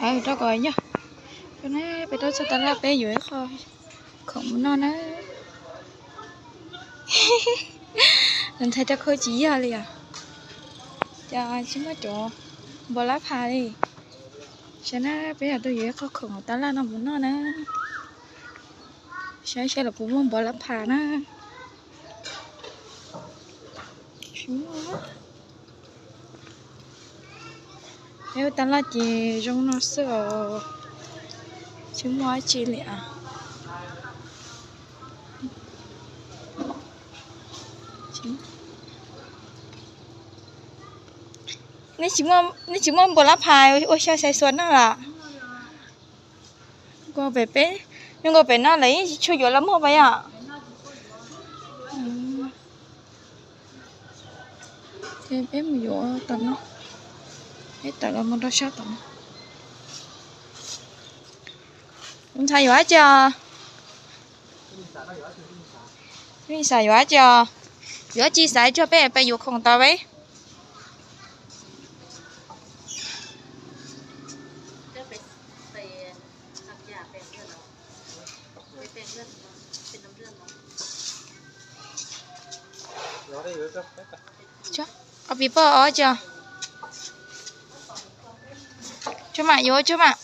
Rau kom yog, rau na, peb rau txog tas laj peb yuav ib qho khoom mus noj na. Ntxhais rau khau tsis yog li os. Cas tsis muaj cov npau lab phas li. Saib na, peb yuav tau yuav ib qho khoom tas laj no mus noj na. Saib saib los puas muaj npau lab phas na. Tsis muaj. Peb ua tas laj ces zoo no xwb os, tsis muaj dab tsi li as. Nej tsis muaj npau lab phas ua xyaw xaiv xuas noj los? Nkaus pem peb, nkaus pem no lawv yeej tsis tshua yuav los muag pas yom. Ces peb mus yuav tom no, peb tawm los mus rau sab tom no. Ntxhais yuav dab tsi os? Xav yuav dab tsi os? Yuav dab tsi xaiv tso peb pais yuav khoom tod peb. Ob pis poj ob tso. Tso mam yuav tso mam.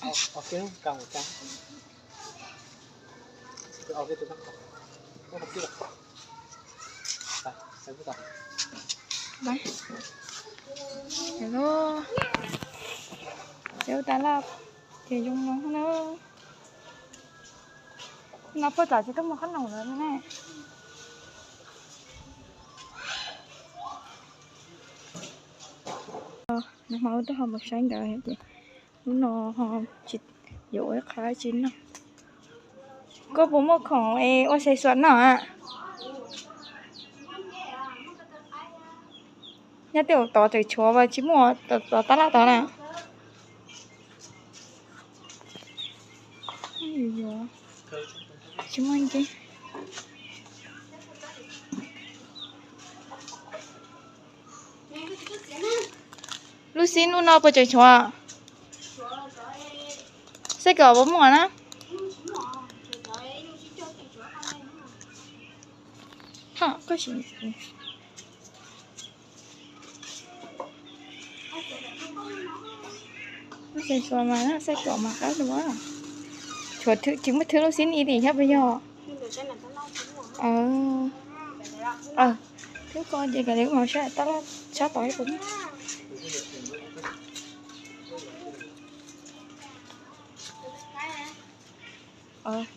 Hello, ces ua tas laj ces zoo no na. No puag tom tsis tuaj mus qab noom lawm ne. Nag hmo wb twb ho mus saib nkawd ces hnub no ho tsis yuav ua ib qho dab tsi noj. Koj puas muaj khoom es ua xaiv xuas noj a? Nyob tej uas tod tseem tshuav tsis muaj, tod tab laj tod na. Tsis muaj nceb. Lub xib lub no puas tseem tshuav? Xaib kom puas muaj na? Xaib xuas mas, xaib kom mas qab dua. Tshuav tsis muaj thwb lub xib ib li thiab puas yog? Thwb ko ces kav liam mus saib tab laj sab tod ib puas.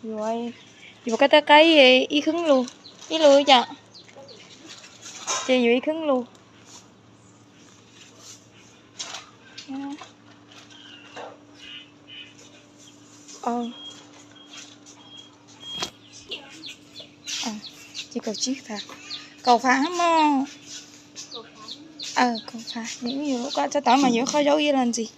Yuav, yuav koj tej qaib ib khwb lus, ib lus cas? Ces yuav ib khwb lus. Ces kaum tsib phav, kaum phav mog. Kaum phav, wb yuav lub ko txog tod mas yuav qhov zaub ib los ntxiv.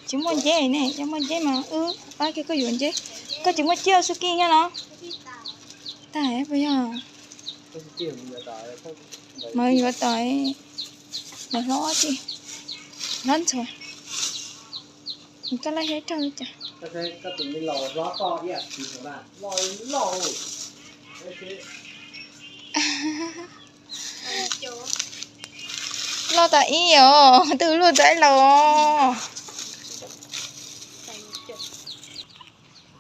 Tsis muaj nceb ne, yog muaj nceb mas wb pab kiag koj yuav nceb. Koj tsis muaj ciaj xu kij thiab los? Tag puas yog? Mas yuav tom, mas hlob tsis, hlob ntxhua. Koj laj thiab raug li cas? Loj tas ib os, twb luaj tas ib los.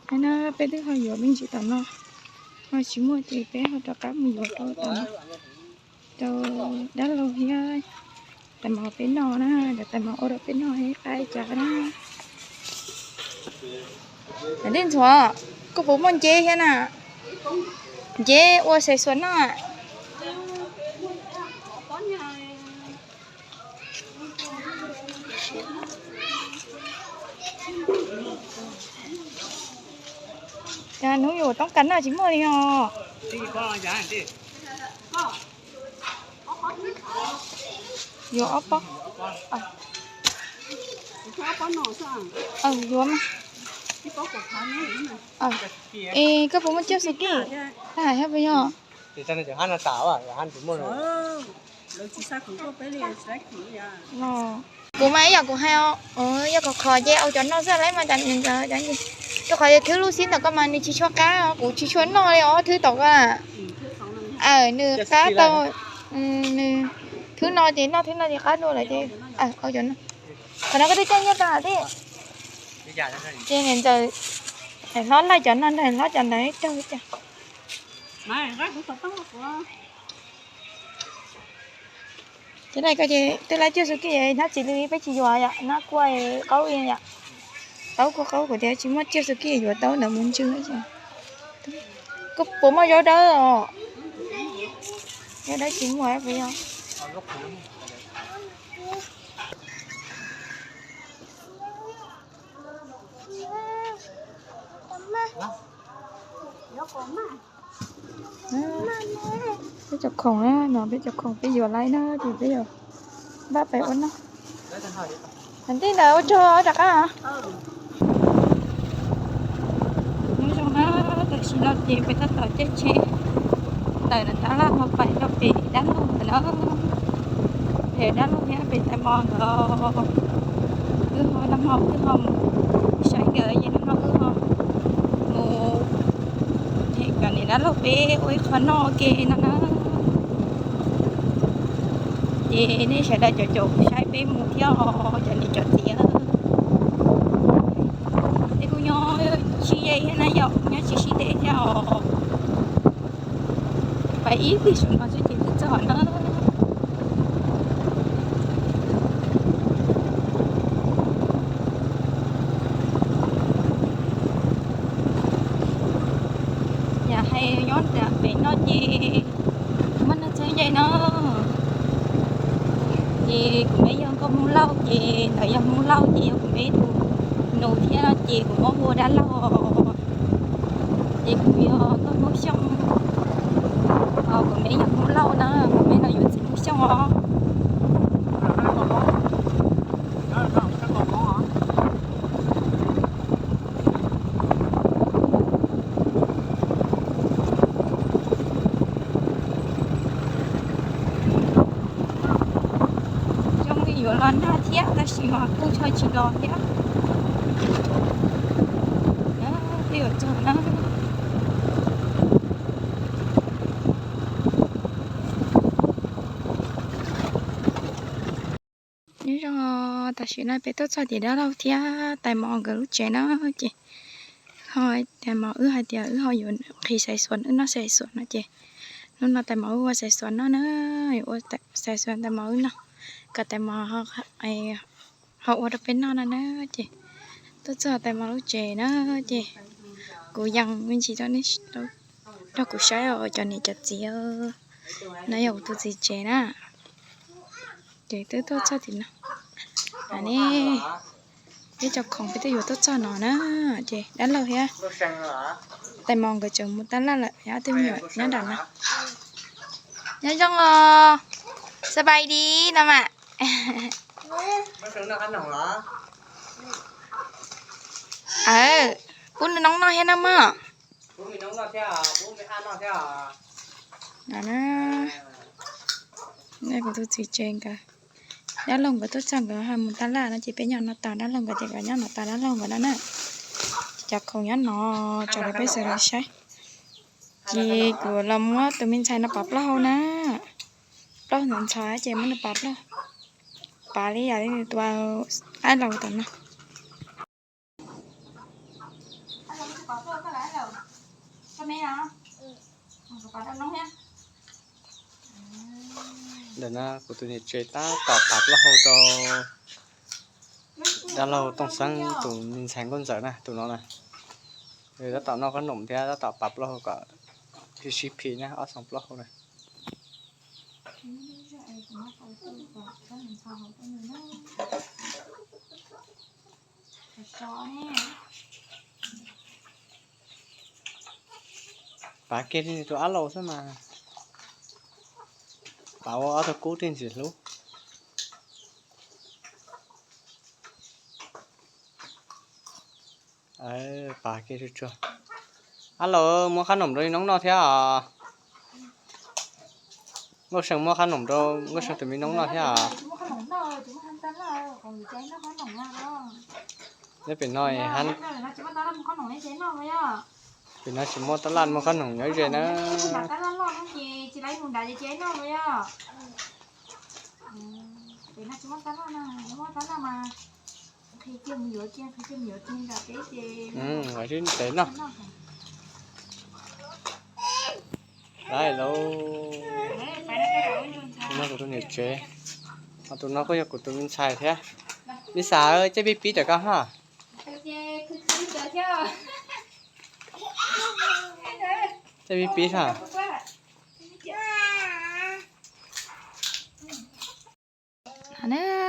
Qhov no peb twb ho yuav me ntsis tom no, ho tsis muaj ces peb ho rov qab mus yuav rau tom no, rau dab laug thiab tais mos peb noj na, tais mos ua rau peb noj ib qab cas na. Dej ntxhuav, koj puas muaj nceb thiab na? Nceb ua xav xuas noj. Cas hnub yuav toob kas noj tsis muaj li os. Yuav ob pob. Yuav mas. Es koj puas muaj ciaj xu kij? Tab hais thiab puas yog? Los. Kuv mas ib yam kuv hais os, yog khov khov ces ua cov no xwb lawm mas cov niam ntxawm, cov niam, rau qhov tias thwb lub xib ntawm koj mas nws tsis tshua qab, kuv tsis tshua noj li ob thwb tom koj. Nws qab tau, nws thwb no ces noj thwb no ces qab dua lawm ces ua cov no. Qhov no koj twb caij nyiaj tau thiab. Ces niam ntxawm hlob laij cov no ntag, hlob cov ntawd raug cas. Ces lawv koj ces twb lawv cuaj xu kij, hnab txiv li peb tsis yuav yom, hnab kua qaub yom. Taub kua qaub kuv tias tsis muaj cuaj xu kij yuav taub ntawd mus ntsw. Koj puas muaj zaub dawb os? Zaub dawb tsis muaj puas yog? Peb cov khoom na, no peb cov khoom peb yuav lawm na ces peb yuav npaj pais ua noj. Ntij ntawd ua tsaug rov qab. Nyob zoo na, tam sim no ces peb tab tom caij tsheb tawm Tab Laj ho pais rau pem Dab Laug ntawd na. Pem Dab Laug thiab pem Tais Mos ntawd. Wb ho nag hmo wb ho mus saib nkawd, ces nag hmo wb ho mus hem kom niam Dab Laug peb ua ib qho noj ua ke no na. Ces nej sawv daws caum caum saib peb mus thiab os cov niam cov txiv. Peb kuj nyob sib ze thiab na yom, nyob tsis sib deb thiab os. Pais ib pliag saum no xwb ces twb txog na. Yam hais nyob nram pem no ces muaj neeg txheeb ze no. Ces kuv me yog nkauj Hmoob Lauj ces ntawd yog Hmoob Lauj ces yog kuv me tus nus thiab no ces kuv muab hu ua Dab Laug. Ces kuv yog nkauj Hmoob Xyooj, ho kuv me yog Hmoob Lauj na, kuv me no yuav txiv Hmoob Xyooj os. Zoo li yuav los nag thiab tab sis mas kuj tsis los thiab. Twb yuav txog na. Nyob zoo, tam sim no peb tuaj txog tim Dab Laug thiab Tais Mos nkawd lub tsev na ces ho Tais Mos wb hais tias wb ho yuav nqhis xaiv xuas, wb noj xaiv xuas no ces hnub no Tais Mos wb ua xaiv xuas noj na, ua xaiv xuas Tais Mos wb noj, kom Tais Mos ho ua rau peb noj no na. Ces tuaj txog Tais Mos lub tsev na ces kuv yees me ntsis rau nej, rau kuv saib os cov niam cov txiv. No yog kuv tus txiv tsev na. Ces twb tuaj txog tim no ne, peb cov khoom peb twb yuav tuaj txog no na. Ces Dab Laug thiab Tais Mos nkawd tseem mus tab laj lawm, ob tug me nyuam nyob nram no. Nyob zoo os,สบายดี no mas. Pub noob noj thiab na mog. Kuv tus txiv tsev nkawd, Dab Laug nkawd tuaj txog nkawd ho mus tab laj no ces peb nyob no tos Dab Laug nkawd ces nkawd nyob no tos Dab Laug nkawd no na. Cov khoom nyob no tso rau peb sawv daws saib. Ces kuv los muab tus me ntxhais no pav plaub hau na. Plaub hau ntxhov ntxhov ces muab nws pav plaub, pav li yam li nws tus ab laus tom no. Ntawm no kuv tus niam tsev tab tom pav plaub hau rau Dab Laug Tooj Xeeb tus me ntxhais nkauj ntxawm na, tus no na. Nws tab tom noj qhob noom thiab tab tom pav plaub hau kom sib phim na, ob xeem plaub hau na. Pav kiag li nws tus ab laus xwb mas, pav ua ob tug kub thiaj ntxim hlub. Pav kiag tsuag tsuag. Ab laus, muab qhob noom rau li noob noj thiab os. Nkauj See muab qhob noom rau Nkauj See tus me noob noj thiab os. Nyob pem no, pem no tsis muaj tab laj muaj qhob noom nyob ze na. Ua sib ntev noj. Lawm lauj, no kuv tus niam tsev, ho tus no kuj yog kuv tus me ntxhais thiab. Lis Xas, cia peb pib cov koj hos. Cia peb pib hos.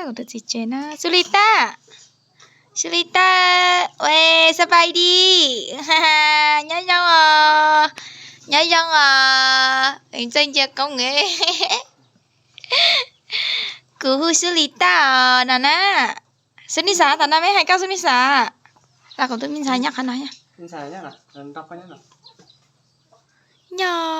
Kuv tus txiv tsev na, Xws Lis Taj, Xws Lis Taj, ua, สบายดี, นอนยัง os, นอนยัง os, txawj ntsia koob. Kuv hu Xws Lis Taj os no na. Xws Lis Xas, tom no meb hais koj Xws Lis Xas. Los kuv tus me ntxhais nyob qhov no. Nyob